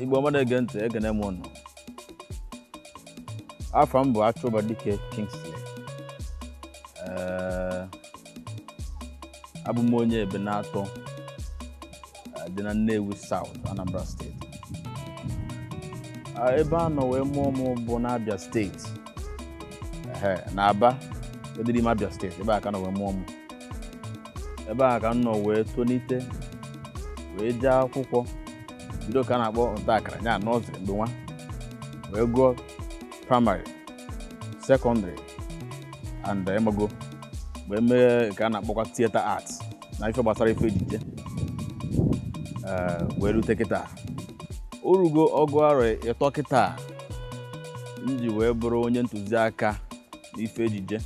Igbo ọma na-ege ntị, ekene m ụnụ. Afọ m bụ Achụbadike Kingsley. Ee, abụ m onye Ebenatọ dị na Nnewi South, Anambra Steeti. Ebe a nọ wee mụọ m bụ n'Abia Steeti. Ehe, na Aba dị n'ime Abia Steeti, ebe a ka nọ wee mụọ m. Ebe a ka m nọ wee tonite, wee jee akwụkwọ, bido ka a na-akpọ nta akara, ya nọzrị mgbe nwa, wee gụọ praịmarị, sekọndịrị and ịmago, wee mee ka a na-akpọkwa theatre arts na ife gbasara ife ejije, wee rute kịta. O rugo ọgụ arọ 3 kịta m ji wee bụrụ onye ntụziaka n'ife ejije.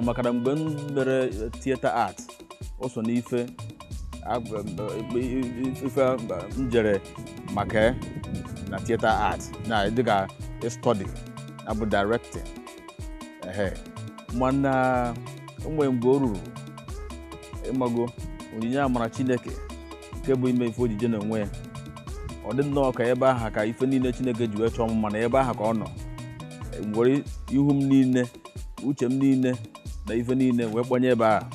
Maka na mgbe m mere theatre art, o so n'ife ife m jere maka na theatre art na dịka study na bụ directing. Ehe, mana onwe mgbe o ruru ịmago onyinye amara Chineke nke bụ ime ife ojije n'onwe ya, ọ dị nnọọ ka ebe ahụ ka ife niile Chineke ji wee chọọ m, mana ebe ahụ ka ọ nọ were ihu m niile, uche m niile na ife niile wee kpọnye ebe ahụ.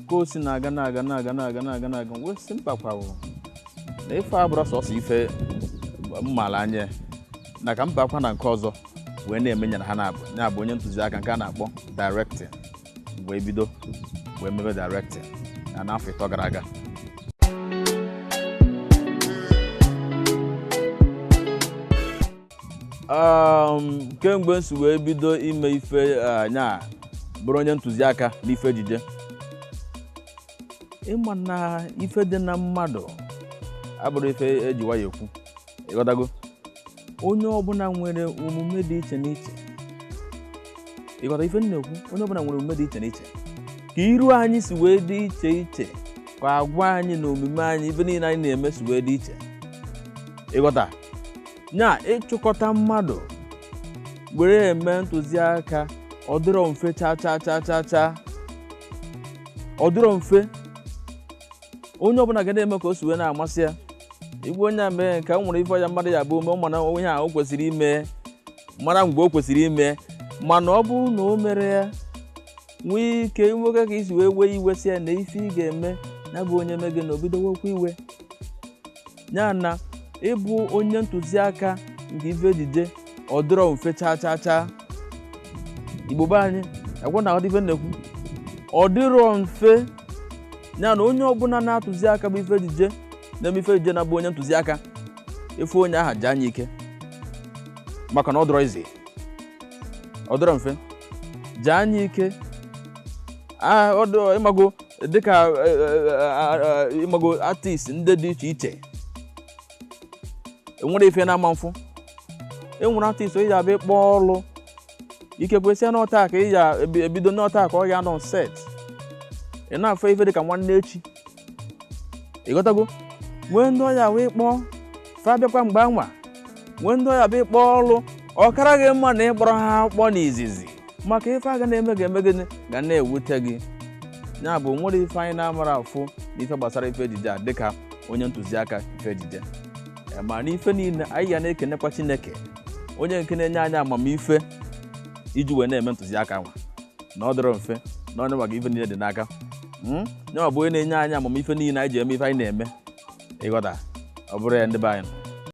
Ka o si na-aga na-aga na-aga na-aga na-aga na-aga, wee sị mba kwawo na ife abụrụ sọsọ ife mmala anya, na ka mba akwa na nke ọzọ wee na-eme nyara ha na-abụ ya bụ onye ntụziaka nke a na-akpọ directing, wee bido wee mebe directing na n'afọ 3 gara aga. Kemgbe m si wee bido ime ife anya bụrụ onye ntụziaka n'ife ejije, ịma na ife dị na mmadụ abụrụ ife eji nwayọ ekwu, ịghọtago? Onye ọbụla nwere omume dị iche n'iche, ịghọta ife m na-ekwu? Onye ọbụla nwere omume dị iche n'iche, ka iru anyị si wee dị iche iche, ka agwa anyị na omume anyị, ife niile anyị na-eme si wee dị iche, ịghọta? Nya ịchịkọta mmadụ were eme ntụziaka ọ dịrọ mfe cha cha cha cha cha, ọ dịrọ mfe. Onye ọbụla ga na-eme ka o si wee na-amasị ya. Igwe onye a mee nke nwere ife ya mmadụ ya bụ ome, mana onye a o kwesịrị ime, mara mgbe o kwesịrị ime, mana ọ bụrụ na o mere ya, nwee ike nwoke ka isi wee wee iwe sị ya na ife ị ga-eme ya bụ onye mee gị na obido wekwa iwe. Ya na ịbụ onye ntụziaka nke ife ejije ọ dịrọ mfe cha cha cha. Igbo be anyị agwa na aghọta ife na-ekwu, ọ dịrọ mfe. Ya na onye ọbụla na-atụzi aka bụ ife ejije na-eme ife ejije na-abụ onye ntụziaka, ife onye aha ji anya ike, maka na ọ dịrọ izi, ọ dịrọ mfe, ji anya ike. Ịmago dịka ịmago artist ndị dị iche iche enwere ife na-ama mfụ. Enwere artist onye ga-abịa ịkpọ ọlụ, ikekwe sị n'ọta ka ị ga-ebido n'ọta ka ọ ga-anọ set, ị na-afọ ife dịka nwanne echi, ịghọtago? Nwee ndị ọya wee kpọọ fa bịakwa mgbe anwa, nwee ndị ọya bịa ịkpọ ọlụ, ọ kara gị mma na ịkpọrọ ha akpọ n'izizi, maka ife a ga na-eme ga-eme gịnị ga na-ewute gị. Ya bụ nwere ife anyị na-amara afụ n'ife gbasara ife ejije a dịka onye ntụziaka ife ejije. Ma n'ife niile anyị ga na-ekenekwa Chineke, onye nke na-enye anyị amamife iji wee na-eme ntụziaka nwa, na ọ dịrọ mfe, na ọ maka ife niile dị n'aka. Ya bụ onye na-enye anyị amamife niile anyị ji eme ife anyị na-eme, ịghọta? Ọ bụrụ ya ndị be anyị.